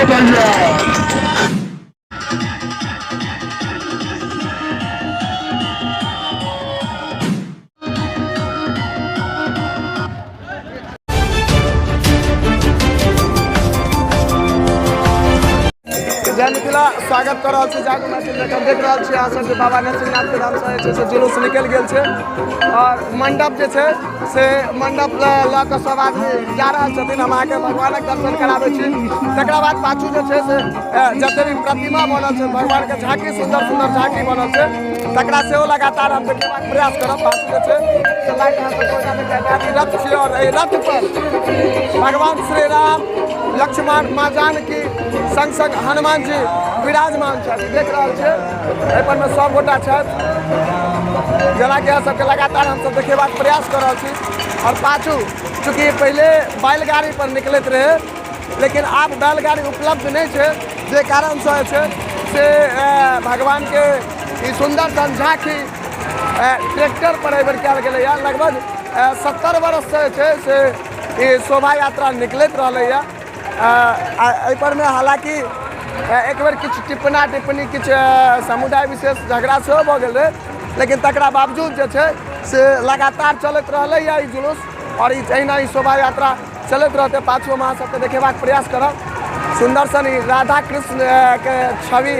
तैयार। जय मिथिला, स्वागत कऽ रहल छी जागू मैथिल। जखन देख रहल छी अहाँ सब जे बाबा नरसिंहनाथ के धामसँ जे छै से जुलूस निकलि गेल छै आओर मंडप जे छै से मंडप लऽ कऽ सब आदमी जा रहल छथिन। हम अहाँके भगवानक दर्शन कराबै छी। तकरा बाद पाछू जे छै से जते भी प्रतिमा बनल छै भगवानके झाँकी, सुन्दर सुन्दर झाँकी बनल छै, तकरा सेहो लगातार हम देखेबाक प्रयास करब। पाछू जे छै से लाइट अहाँ सबके ओहिना देखायत। ई रथ छियै आओर एहि रथ पर भगवान श्री राम, लक्ष्मण, माँ जानकी संग संग हनुमान जी विराजमान छथि। देख रहल छियै एहि पर मे सब गोटा छथि, जेनाकि अहाँ सबके लगातार हमसब देखेबाक प्रयास कऽ रहल छी। आओर पाछू चूँकि पहिले बैलगाड़ी पर निकलैत रहै, लेकिन आब बैलगाड़ी उपलब्ध नहि छै, जे कारणसँ जे छै से भगवानके ई सुन्दर सन झाँकी ट्रैक्टर पर एहिबेर कयल गेलैए। लगभग 70 वर्षसँ जे छै से ई शोभा यात्रा निकलैत रहलैए। एहि परमे हालाँकि एक बेर किछु टिप्पणा टिप्पणी, किछु समुदाय विशेष झगड़ा सेहो भऽ गेल रहै, लेकिन तकरा बावजूद जे छै से लगातार चलैत रहलैए ई जुलूस आओर ई एहिना ई शोभा यात्रा चलैत रहतै। पाछू हम अहाँ सबके देखेबाक प्रयास करब। सुन्दर सन ई राधा कृष्ण के छवि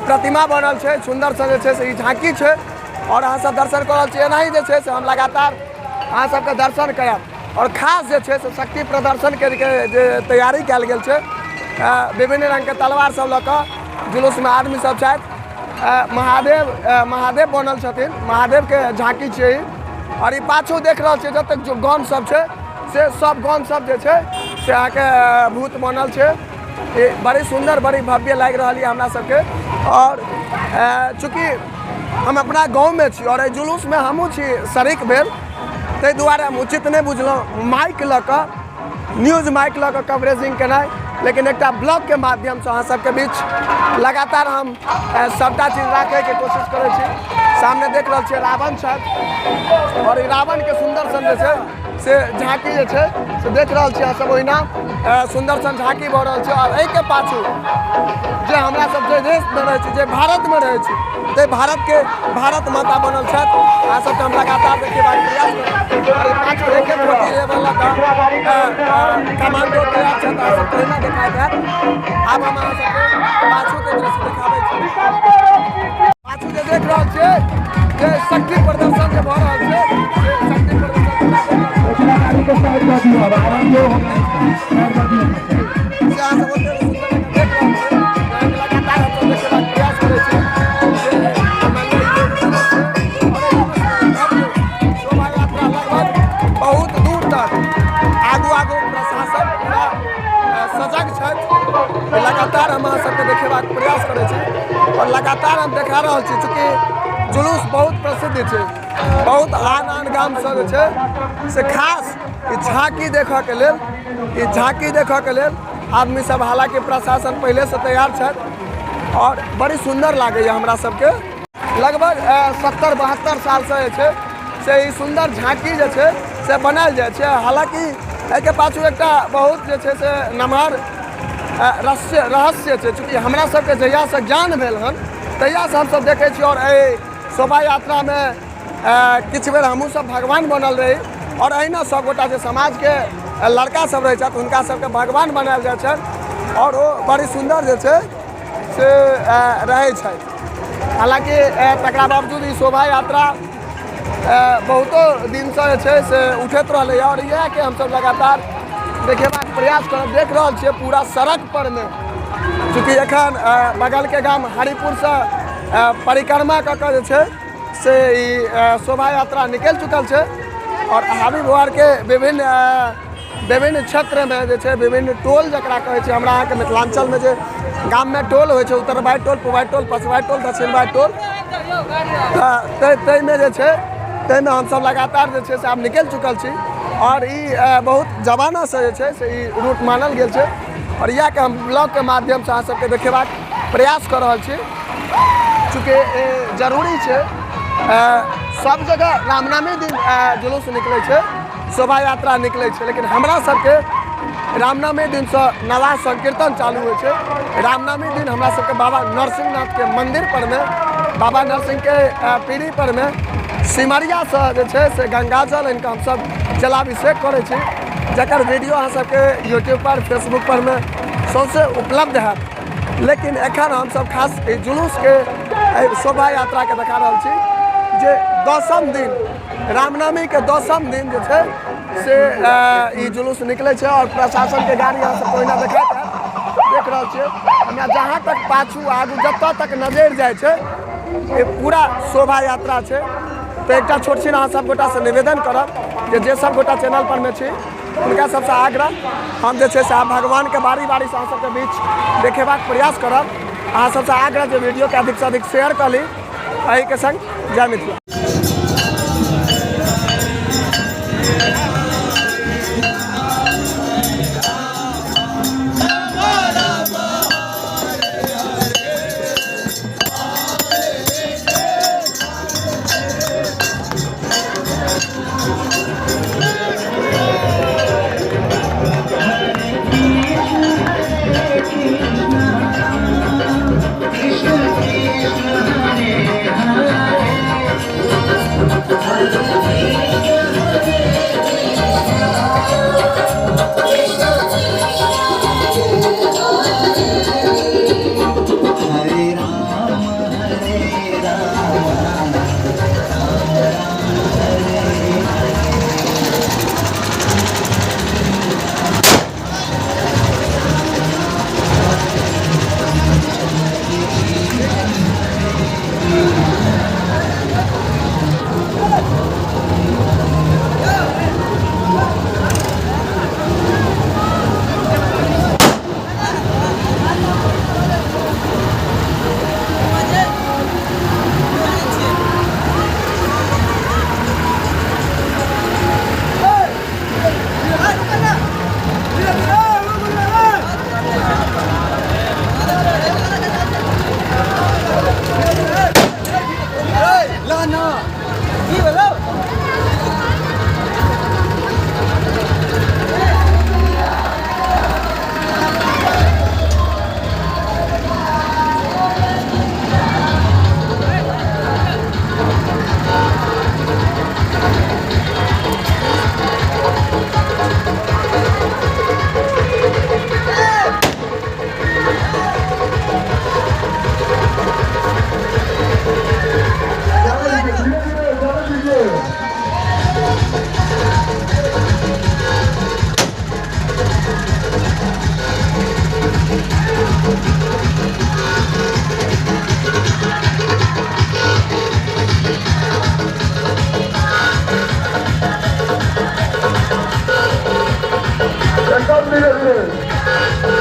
प्रतिमा बनल छै, सुन्दर सन जे छै से ई झाँकी छै आओर अहाँ सब दर्शन कऽ रहल छी। एनाही जे छै से हम लगातार अहाँ सबके दर्शन करायब। आओर खास जे छै से शक्ति प्रदर्शनके जे तैयारी कयल गेल छै, विभिन्न रङ्गके तलवार सब लऽ कऽ जुलूसमे आदमी सब छथि। महादेव महादेव बनल छथिन, महादेवके झाँकी छियै ई। आओर ई पाछू देख रहल छियै जतेक जो गन सब छै से सब गन सब जे छै से अहाँके भूत बनल छै। ई बड़ी सुन्दर, बड़ी भव्य लागि रहल यऽ हमरा सबके। आओर चूँकि हम अपना गाँवमे छी आओर एहि जुलूसमे हमहूँ छी शरीक भेल, ताहि दुआरे हम उचित नहि बुझलहुँ माइक लऽ कऽ, न्यूज माइक लऽ कऽ कवरेजिंग केनाइ, लेकिन एकटा ब्लॉगके माध्यमसँ अहाँ सबके बीच लगातार हम सभटा चीज राखैके कोशिश करै छी। सामने देख रहल छियै रावण छथि आओर ई रावणके सुन्दर सन जे छै से झाँकी जे छै से देख रहल छी अहाँ सब, ओहिना सुन्दर सन झाँकी भऽ रहल छै। आओर एहिके पाछू जे हमरा सब जे देशमे रहै छी, जे भारतमे रहै छी, ताहि भारतके भारत माता बनल छथि। अहाँ सबके हम लगातार देखेबाक प्रयास करब। आओर ई पाछू AK 47 लऽ कऽ कमांडो तैयार छथि, अहाँ सबके ओहिना देखाइत हैत। आब हम अहाँ सबके पाछूके दृश्य देखाबै छी। पाछू जे देख रहल छियै जे शक्ति प्रदर्शन जे भऽ रहल छै से शक्ति प्रदर्शन से अहाँ सब ओते सुन्दर देख रहल छियै। लगातार हमसब देखेबाक प्रयास करै छी जे शोभा यात्रा लगभग बहुत दूर तक आगू आगू प्रशासन पूरा सजग छथि। लगातार हम अहाँ सबके देखेबाक प्रयास करै छी आओर लगातार हम देखा रहल छी। चूँकि जुलूस बहुत प्रसिद्ध छै, बहुत आन आन गामसँ जे छै से खास ई झाँकी देखऽके लेल, ई झाँकी देखऽके लेल आदमी सब, हालाँकि प्रशासन पहिलेसँ तैयार छथि आओर बड़ी सुन्दर लागैए हमरा सबके। लगभग 70 72 सालसँ जे छै से ई सुन्दर झाँकी जे छै से बनायल जाइ छै। हालाँकि एहिके पाछू एकटा बहुत जे छै से नमहर रहस्य रहस्य छै। चूँकि हमरा सबके जहियासँ ज्ञान भेल हन तहियासँ हमसब देखै छी आओर एहि शोभा यात्रामे किछु बेर हमहूँ सब भगवान बनल रही आओर एहिना सबगोटा जे समाजके लड़का सब रहै छथि हुनका सबके भगवान बनायल जाइ छनि आओर ओ बड़ी सुन्दर जे छै से रहै छथि। हालाँकि तकरा बावजूद ई शोभा यात्रा बहुतो दिनसँ जे छै से उठैत रहलैए आओर इएहके हमसब लगातार देखेबाक प्रयास करब। देख रहल छियै पूरा सड़क परमे, चूँकि एखन बगलके गाम हरिपुरसँ परिक्रमा कऽ कऽ जे छै से ई शोभा यात्रा निकलि चुकल छै आओर हाबी बुहारके विभिन्न विभिन्न क्षेत्रमे जे छै, विभिन्न टोल जकरा कहै छै, हमरा अहाँके मिथिलाञ्चलमे जे गाममे टोल होइ छै, उत्तरबारि टोल, पुबारि टोल, पछबारि टोल, दक्षिणबारि टोल, तऽ ताहिमे जे छै ताहिमे हमसब लगातार जे छै से आब निकलि चुकल छी। आओर ई बहुत जमानासँ जे छै से ई रूट मानल गेल छै आओर इएहके हम ब्लॉगके माध्यमसँ अहाँ सबके देखेबाक प्रयास कऽ रहल छी। चूँकि जरूरी छै, सब जगह रामनवमी दिन जुलूस निकलै छै, शोभा यात्रा निकलै छै, लेकिन हमरा सबके रामनवमी दिनसँ नवाह संकीर्तन चालू होइ छै। रामनवमी दिन हमरा सबके बाबा नरसिंहनाथके मन्दिर परमे, बाबा नरसिंहके पीढ़ी परमे सिमरियासँ जे छै से गंगाजल आनिकऽ हमसब जलाभिषेक करै छी, जकर वीडियो अहाँ सबके यूट्यूब पर फेसबुक परमे सौंसे उपलब्ध हैत। लेकिन एखन हमसब खास एहि जुलूसके, एहि शोभा यात्राके देखा रहल छी जे दसम दिन, रामनवमीके दसम दिन जे छै से ई जुलूस निकलै छै आओर प्रशासनके गाड़ी अहाँ सबके ओहिना देखैत हैत। देख रहल छियै, हमरा जहाँ तक पाछू आगू जतऽ तक नजरि जाइ छै ई पूरा शोभा यात्रा छै। तऽ एकटा छोट छिन अहाँ सब गोटासँ निवेदन करब जे जे सब गोटा चैनल परमे छी हुनका सबसँ आग्रह, हम जे छै से आब भगवानके बारी बारीसँ अहाँ सबके बीच देखेबाक प्रयास करब। अहाँ सबसँ आग्रह जे वीडियोके अधिकसँ अधिक शेयर कऽ ली। एहिके संग जय मिथिला।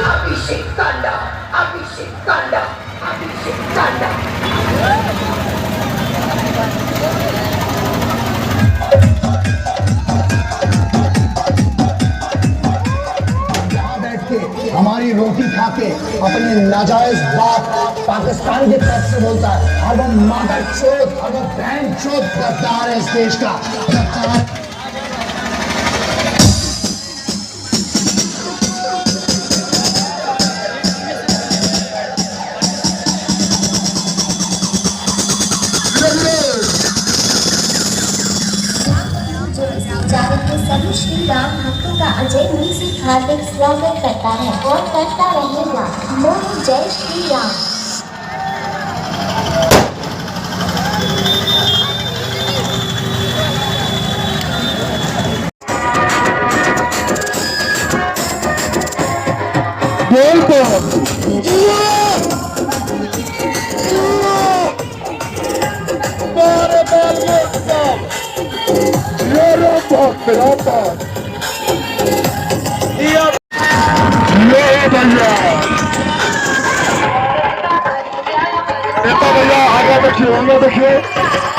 अभिषेक कांडा, अभिषेक कांडा, अभिषेक कांडा। यहाँ बैठ के हमारी रोटी खा के अपने नाजायज बात पाकिस्तान की तरफ से बोलता है और वो मादर चोत और वो बहन चोत गद्दार है इस देश का गद्दार। के सभी श्री राम भक्तों का अजय म्यूजिक हार्दिक स्वागत करता है और करता रहेगा। बोलो जय श्री राम। भैया आगे देखिए, आगे देखिए।